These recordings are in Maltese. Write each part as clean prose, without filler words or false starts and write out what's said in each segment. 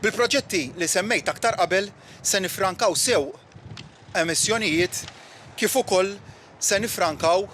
Bil-proġetti li semmejt aktar qabel se niffrankaw sew emissjonijiet kif ukoll se niffrankaw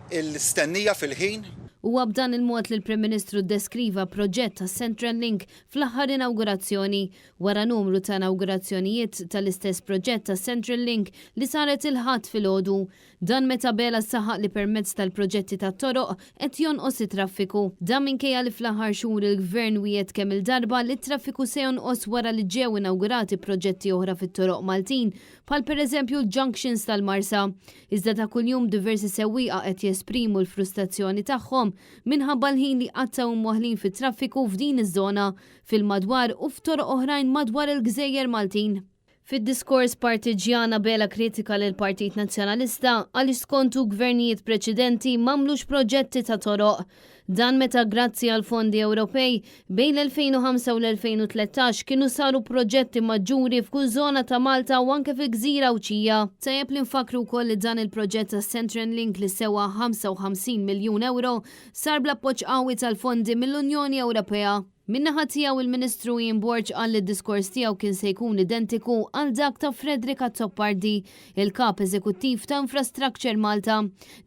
il-stennija fil-ħin. Huwa b'dan il-mod li l-Prim Ministru ddeskriva proġett tas-Central Link fl-aħħar inawgurazzjoni, wara numru ta' inawgurazzjonijiet tal-istess proġett tas-Central Link li saret il-Ħadd filgħodu. Dan meta Abela saħaq li permezz tal-proġetti tat-toroq qed jonqos it-traffiku. Dan minkejja li fl-aħħar xhur il-Gvern wiegħed kemm-il darba li t-traffiku se jonqos wara li ġew inawgurati proġetti oħra fit-toroq Maltin bħal pereżempju l-junctions tal-Marsa. Iżda ta' kuljum diversi sewwieqa qed jesprimu l-frustrazzjoni tagħhom minħabba l-ħin li jqattgħu imwaħħlin fit-traffiku f'din iż-żona, fil-madwar u f'toroq oħrajn madwar il-gżejjer Maltin. Fid-diskors partiġġjan Abela kkritika lill-Partit Nazzjonalista għaliex skontu gvernijiet preċedenti m'għamlux proġetti ta' toroq. Dan meta grazzi għal fondi Ewropej, bejn l-2005 u l-2013 kienu saru proġetti maġġuri f'kull żona ta' Malta u anke fil-gżira Għawdxija. Tajjeb li nfakkru wkoll li dan il-proġett tas-Central Link li sewa 55 miljun ewro sar bl-appoġġ qawwi tal-fondi mill-Unjoni Ewropea. Min-naħa tiegħu il-Ministru Ian Borg qal li d-diskors tiegħu kien se jkun identiku għal dak ta' Frederick Azzopardi, il-Kap Eżekuttiv ta' Infrastructure Malta.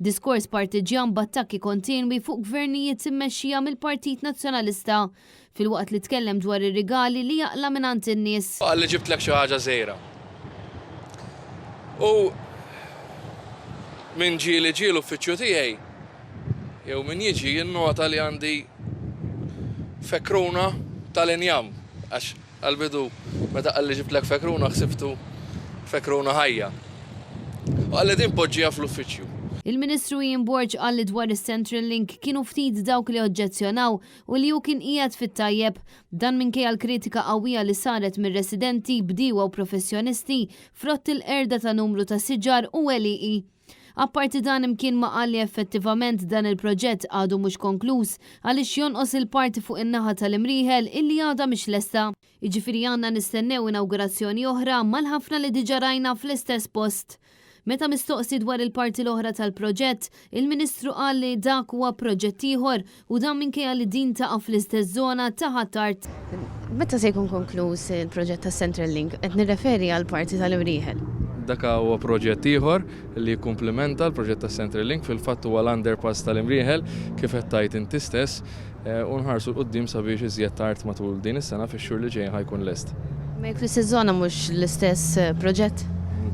Diskors partiġġjan b'attakki kontinwi fuq gvernijiet immexxija mill-Partit Nazzjonalista, filwaqt li tkellem dwar ir-rigali li jaqla' mingħand in-nies. Qalli ġibtlek xi ħaġa żgħira. U min ġieli ġie l-uffiċċju tiegħi jew min jiġi jinnota li għandi fekruna tal-injam għax għall-bidu meta qalli ġibtlek fekruna ħsibtu fekruna ħajja. U qalli din poġġiha fl-uffiċċju. Il-Ministru Ian Borg qal li dwar is-Central Link kienu ftit dawk li oġġezzjonaw u li hu kien qiegħed fit-tajjeb. Dan minkejja l-kritika qawwija li saret mir-residenti, bdiewa u professjonisti frott il-qerda ta' numru ta' siġar u għelieqi. Apparti dan imkien ma qal li effettivament dan il-proġett għadu mhux konkluż għaliex jonqos il-parti fuq in-naħa tal-Imrieħel illi għadha mhix lesta. Jiġifieri għandna nistennew inawgurazzjoni oħra mal-ħafna li diġà rajna fl-istess post. Meta mistoqsi dwar il-parti l-oħra tal-proġett, il-Ministru qal li dak huwa proġett ieħor u dan minkejja li din taqa' fl-istess żona ta' Ħ'Attard. Meta se jkun konkluż il-proġett tas-Central Link? Qed nirreferi għall-parti tal-Imrieħel. Dak huwa proġett ieħor li jikkumplimenta l-proġett tas-Central Link. Fil-fatt huwa l-underpass tal-Imrieħel kif qed tgħid inti stess u nħarsu 'l quddiem sabiex iżjed tard matul din is-sena fix-xhur li ġejjin ħa jkun lest. Imma jekk fl-istess żona mhux l-istess proġett?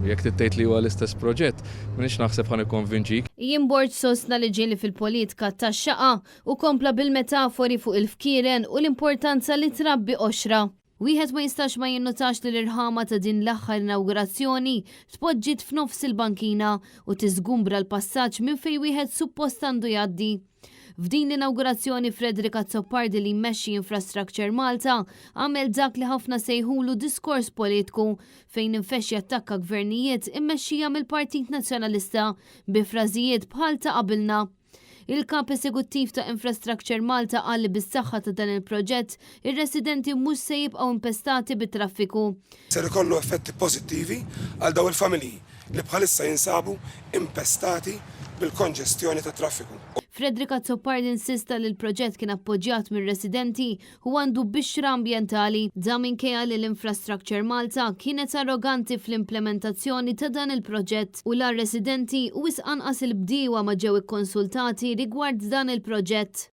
Jekk trid tgħid li huwa l-istess proġett, m'iniex naħseb ħa nikkonvinċik. Ian Borg sostna li ġieli fil-politika tax-xaqa u kompla bil-metafori fuq il-fkieren u l-importanza li trabbi qoxra. Wieħed ma jistax ma jinnutax li l-irħama ta' din l-aħħar inawgurazzjoni tpoġġiet f'nofs il-bankina u tiżgumbra l-passaġġ minn fejn wieħed suppost għandu jgħaddi. F'din l-inawgurazzjoni Frederick Azzopardi li jmexxi Infrastructure Malta għamel dak li ħafna sejħulu diskors politku fejn infexx jattakka gvernijiet immexxija mill-Partit Nazzjonalista bi frażijiet bħal ta' qabilna. Il-Kap Esekuttiv ta' Infrastructure Malta qal li bis-saħħa ta' dan il-proġett, ir-residenti mhux se jibqgħu impestati bit-traffiku. Ser ikollu effetti pożittivi għal dawn il-familji li bħalissa jinsabu impestati bil-konġestjoni tat-traffiku. Frederick Azzopardi insista li l-proġett kien appoġġjat mir-residenti u għandu bixra ambjentali. Dan minkejja li l-Infrastructure Malta kienet arroganti fl-implementazzjoni ta' dan il-proġett u la r-residenti u wisq anqas il-bdiewa ma ġew ikkonsultati rigward dan il-proġett.